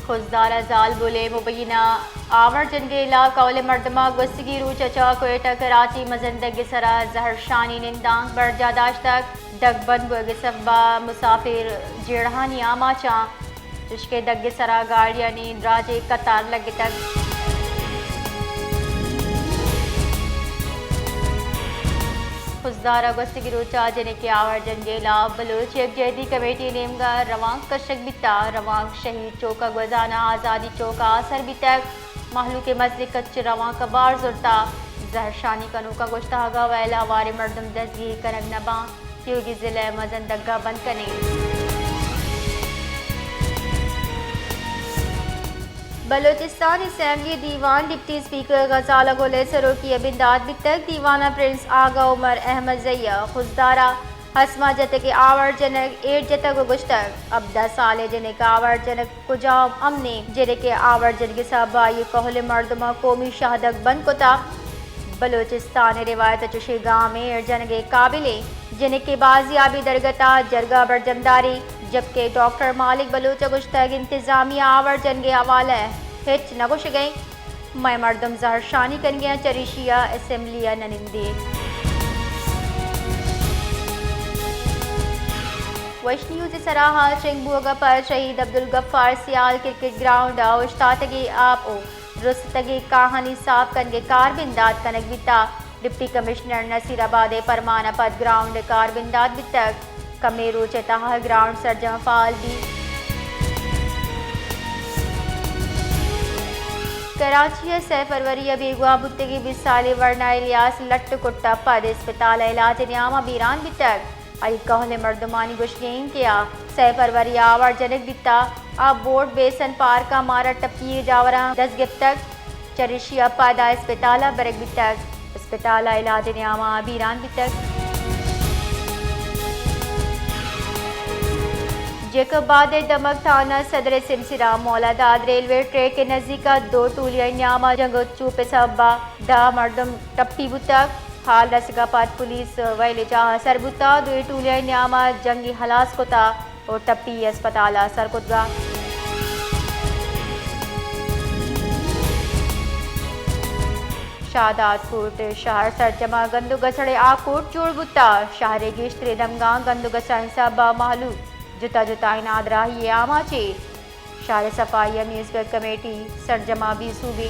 خضدار ءَ زالبولے مبینہ آوار جنگ ءِ ہلاپ، کہول مردماں گوستگیں روچ ءَ چہ کوئٹہ کراچی مزن ڈگے سرا زہرشانی نندانک برجاہ داشتگ۔ ڈگ بند بوگ ءِ سبب ءَ مسافر جیڑہانی آماچ اَنت، چشکہ ڈگ ءِ سرا گاڑیانی دراجیں قطار لگتگ۔ خضدار ءَ گوستگیں روچ ءَ جنک ءِ آوار جنگ ءِ ہلاپ بلوچ یکجہتی کمیٹی ءِ نیمگ ءَ روانک کشگ بیتگ۔ روانک شہید چوک ءَ گوزان ءَ آزادی چوک ءَ آسر بیتگ۔ مہلوک ءِ مزنیں کچ روانک ءَ بار زرتگ۔ زہرشانی کنوکاں گوشتگ اگاں ویل ءَ ہواریں مردم دزگیر کنگ نہ باں، تیوگیں ضلع ءِ مزن ڈگاں بند کنیں۔ بلوچستان اسمبلی ءِ دیوان ڈپٹی اسپیکر غزالہ گل ءِ سروکی ءَ بندات بیتگ۔ دیوان ءَ پرنس آغا عمر احمد زئی ءَ خضدار ءَ اسما جتگ ءُ آوار جنگ ایر جتگ ءُ گوشتگ، ہبدہ سالیں جنک ءِ آوار جنگ کجام امنیں؟ جنک ءِ آوار جنگ ءِ سبب ءَ آئی ءِ کہول ءِ مردماں قومی شاہدگ بند کتگ۔ بلوچستان ءِ روایت ءَ چشیں گامے ایر جنگ ءِ قابلیں۔ جنک ءِ بازیابی ءِ درگت ءَ جرگہ ءَ برجمداری، جبکہ ڈاکٹر مالک بلوچ ءَ گوشتگ انتظامیہ ءَ آوار جنگ ءِ حوالہ ءَ ہچ نہ گوشگ ءَ اِنت۔ مئے مردم زہرشانی کنگ ءَ اَنت، چریشی ءَ اسمبلی ءَ نہ نندیں۔ وش نیوز ءِ سرا ہال چنگ بوگ ءَ پد شہید عبدالغفار سیال کرکٹ گراؤنڈ ءَ اوشتاتگیں آپ ءُ رستگیں کاہانی ساپ کنگ ءِ کار بندات کنگ بیتگ۔ ڈپٹی کمشنر نصیر آباد ءِ پرمان ءَ پد گراؤنڈ ءِ کار بندات بیتگ۔ کمیں روچ ءِ تہا گراؤنڈ سرجم فعال بیت۔ کراچی ءَ سئے فروری ءَ بیگواہ بوتگیں بیست سالیں ورنا الیاس لٹ کٹ ءَ پد اسپتال ءَ علاج ءِ نیام ءَ بیران بیتگ۔ آئی ءِ کہول ءِ مردمانی گوشگ اِنت کہ آ سئے فروری ءَ آوار جنگ بیتگ۔ آ بورڈ بیسن پارک ءَ مارا ٹپی ءِ جاوراں دست گپتگ۔ چریشی ءَ پد آ اسپتال ءَ برگ بیتگ۔ اسپتال ءَ علاج ءِ نیام ءَ بیران بیتگ۔ جیکب آباد ءِ دمگ تھانہ صدر ءِ سمسر ءَ مولا داد ریلوے ٹریک ءِ نزیک ءَ دو ٹولیانی نیام ءَ جنگ ءُ چوپ ءِ سبب ءَ دہ مردم ٹپی بوتگ۔ ہال رسگ ءَ پد پولیس ویل ءِ جاہ ءَ سر بوتگ۔ دوئیں ٹولیانی نیام ءَ جنگی ہلاس کتگ ءُ ٹپی اسپتال ءَ سر کتگ۔ شاہداد کوٹ شہر سرجم ءَ گند ءُ گسڑ ءِ آ کوٹ جوڑ بوتگ۔ شہر ءِ گیشتریں دمگاں گند ءُ گسڑانی سبب ءَ مہلوک جتا جتائیں نادراہی ءِ آماچ اِنت۔ شہر ءِ صفائی ءُ میونسپل کمیٹی سرجم ءَ بے سوبی۔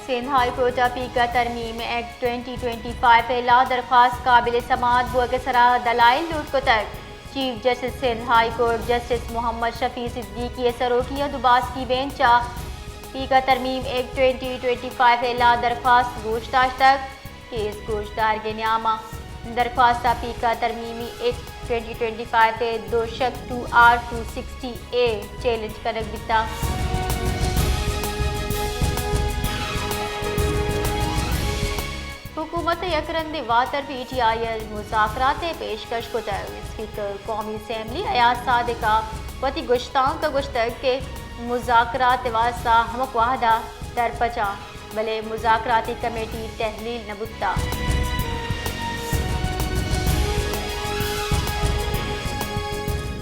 سندھ ہائی کورٹ ءَ پیک ءَ ترمیم ایکٹ ٹوئنٹی ٹوئنٹی فائیو ءِ ہلاپ درخواست قابل سماعت بوگ ءِ سرا دلائل لوٹ کتگ۔ Chief justice Sindh high court justice Muhammad Shafi Siddiqui ءِ سروکی ءَ دوباسکی بینچ ءَ پیک ءَ ترمیم ایکٹ ٹوئنٹی ٹوئنٹی فائیو ءِ ہلاپ درخواست گوش داشتگ۔ کیس گوشدارگ ءِ نیام ءَ درخواست ءَ پیک ءَ ترمیمی ایکٹ ٹوئنٹی ٹوئنٹی فائیو ءِ دو شک two R two sixty A challenge کنگ بیتگ۔ حکومت ءَ یک رندے واتر پی ٹی آئی ءَ مذاکرات ءِ پیشکش کتگ۔ اسپیکر قومی اسمبلی ایاز صادق ءَ وتی گشتانک ءَ گوشتگ کہ مذاکرات ءِ واستہ ہمک وہد ءَ درپچ آں، بلے مذاکراتی کمیٹی تحلیل نہ بوتگ۔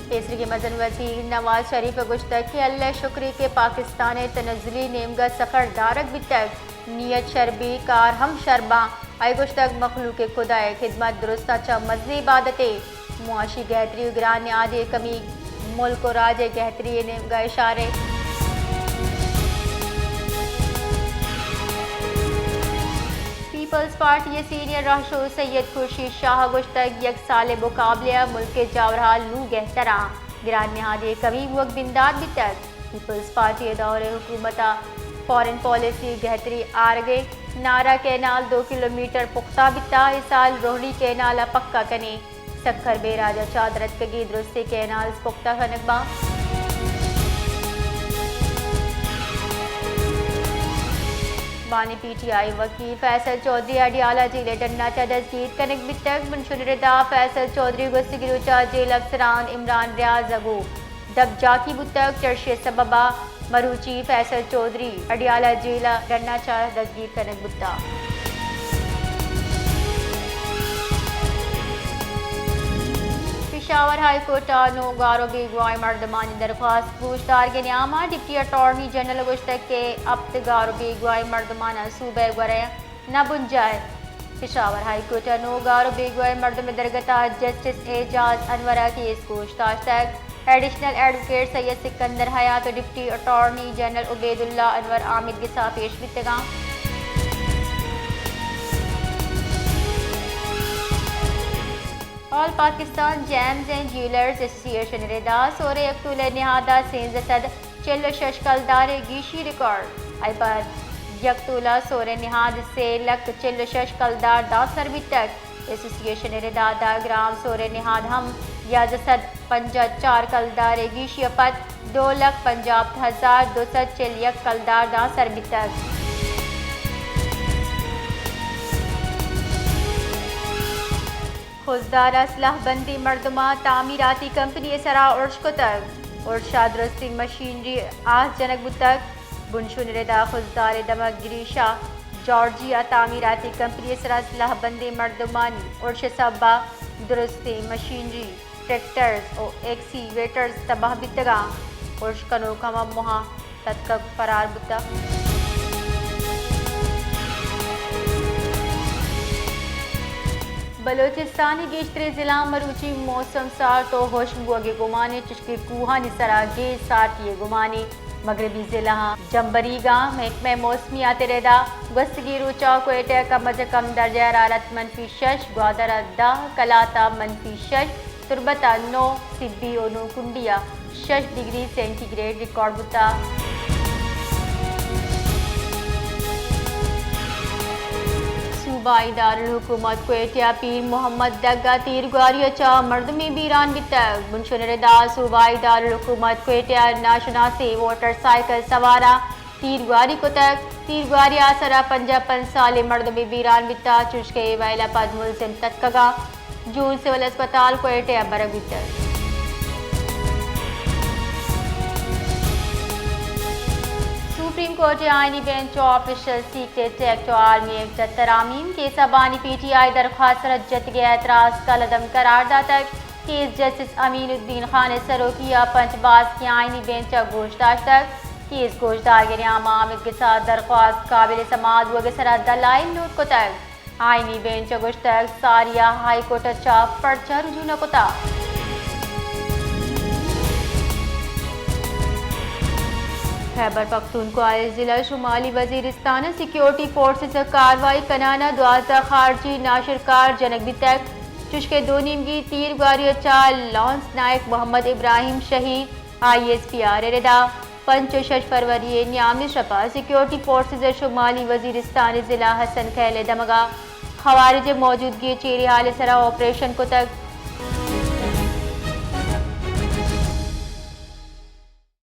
پیسریگیں مزن وزیر نواز شریف ءَ گوشتگ کہ اللہ ءِ شکرے کہ پاکستان ءِ تنزلی نیمگ ءَ سفر دارگ بیتگ۔ نیت شر بی، کار ہم شر باں۔ آئی ءَ گوشتگ، مخلوق ءِ خدا ءِ خدمت درستاں چہ مزنیں عبادتے۔ معاشی گہتری ءُ گران نہادی ءِ کمی ملک ءُ راج ءِ گہتری ءِ نیمگ ءَ اشارے۔ پیپلز پارٹی ءِ سینئر رہشون سید خورشید شاہ ءَ گوشتگ، یک سال ءِ مقابلہ ءَ ملک ءِ جاورحال نوں گہتر آں، گران نہادی ءِ کمی بوگ بندات بیتگ۔ پیپلز پارٹی ءِ دور ءِ حکومت ءَ فارن پالیسی گہتری آرگ ءِ نعرہ، کینال دو کلومیٹر پختہ بیتگ، اے سال روہڑی کینال ءَ پکا کنیں۔ سکھر بیراج ءَ چادر اتکگیں درستیں کینالز پختہ کنگ باں۔ بانی پی ٹی آئی وکیل فیصل چوہدری اڈیالہ جیل ءِ ڈن ءَ چہ دزگیر کنگ بیتگ۔ منشور ءِ ردا فیصل چوہدری گوستگیں روچ ءَ جیل افسران عمران ریاض ءَ گوں دپ جاکی بوتگ۔ چرشی ءِ سبب ءَ مروچی فیصل چوہدری اڈیالہ جیل ءِ ڈن ءَ چہ دزگیر کنگ بوتگ۔ پی پشاور ہائی کورٹ ءَ نو گار ءُ بیگواہیں مردمانی درخواست گوشدارگ ءِ نیام ءَ ڈپٹی اٹارنی جنرل ءَ گوشتگ کہ ہپت گار ءُ بیگواہیں مردماناں صوبہ ءِ گورا نہ بنجاہ اِنت۔ پشاور ہائی کورٹ ءَ نو گار ءُ بیگواہیں مردم ءِ درگت ءَ جسٹس اعجاز انور ءَ کیس گوش داشتگ۔ ایڈیشنل ایڈووکیٹ سید سکندر حیات ءُ ڈپٹی اٹارنی جنرل عبید اللہ انور آمیدگس ءَ پیش بیتگ اَنت۔ آل پاکستان جیمز اینڈ جیولرز ایسوسی ایشن ءِ ردا سور ءِ یک تولہ ءِ نہاد ءَ سیزدہ سد چل ءُ شش کلدار ءِ گیشی ریکارڈ۔ آئی ءَ پد یک تولہ سور ءِ نہاد سے لکھ چل ءُ شش کلدار داں سر بیتگ۔ ایسوسی ایشن ءِ ردا دہ گرام سور ءِ نہاد ہم یازدہ سد پنجاہ چار کلدار ءِ گیشی ءَ پد دو لکھ پنجاہ ہزار دو سد چل یک کلدار داں سر بیتگ۔ خضدار ءَ سلاہ بندیں مردماں تعمیراتی کمپنی ءِ سرا ارش کتگ۔ ارش ءَ درستیں مشینری آس جنگ بوتگ۔ بنشون ءِ ردا خضدار ءِ دمگ گریشا جارجیا تعمیراتی کمپنی ءِ سرا سلاہ بندیں مردمانی ارش ءِ سبب ءَ درستیں مشینری، ٹریکٹرز ءُ ایکسیویٹرز تباہ بیتگ اَنت۔ ارش کنوک ہما موہاں تتکگ فرار بوتگ۔ بلوچستان ءِ گیشتریں ضلعاں مروچی موسم سارت ءُ ہشک بوگ ءِ گمان اِنت، چشکہ کوہانی سرا گیج سارتی ءِ گمان اِنت۔ مغربی ضلعاں جمبریگ اَنت۔ محکمہ موسمیات ءِ ردا گوستگیں روچاں کوئٹہ ءَ کم از کم درجہ حرارت منفی شش، گوادر ءَ دہ، قلات ءَ منفی شش، تربت ءَ نو، سبی ءُ نوکنڈی ءَ شش ڈگری سینٹی گریڈ ریکارڈ بوتگ۔ صوبائی دارالحکومت کوئٹہ ءَ پیر محمد ڈگ ءَ تیرگواری ءَ چہ مردمے بیران بیتگ۔ بنشون ءِ ردا صوبائی دارالحکومت کوئٹہ ءَ ناشناسیں موٹر سائیکل سواراں تیرگواری کتگ۔ تیرگواری ءَ سرا پنجاہ پنچ سالیں مردمے بیران بیتگ، چوشکہ اے ویل ءَ پد ملزم تتکگ ءُ جون سول اسپتال کوئٹہ ءَ برگ بیتگ۔ سپریم کورٹ ءِ آئینی بینچ ءَ آفیشل سیکرٹ ایکٹ ءُ آرمی ایکٹ ءِ ترامیم کیس ءَ بانی پی ٹی آئی درخواست ءِ سرا جتگیں اعتراض کالعدم قرار داتگ۔ کیس جسٹس امین الدین خان ءِ سروکی ءَ پنچ باسکیں آئینی بینچ ءَ گوش داشتگ۔ کیس گوشدارگ ءِ نیام ءَ آمیدگس ءَ درخواست قابل سماعت بوگ ءِ سرا دلائل نوٹ کتگ۔ آئینی بینچ ءَ گوشتگ، ساری ءَ ہائی کورٹ ءَ چہ پرچا رجوع نہ کتگ۔ خیبر پختونخوا ءِ ضلع شمالی وزیرستان ءَ سیکیورٹی فورسز ءِ کاروائی کنان ءَ دوازدہ خارجی ناشرکار جنگ بیتگ۔ چوشکہ دو نیمگی تیرگواری ءَ چہ لانس نائیک محمد ابراہیم شہید آئی ایس پی آر ءِ ردا پنچ ءُ شش فروری ءِ نیامیں شپ ءَ سیکیورٹی فورسز ءِ شمالی وزیرستان ءِ ضلع حسن خیل ءِ دمگ ءَ خوارج ءِ موجودگی ءِ چیری حال ءِ سرا آپریشن کتگ۔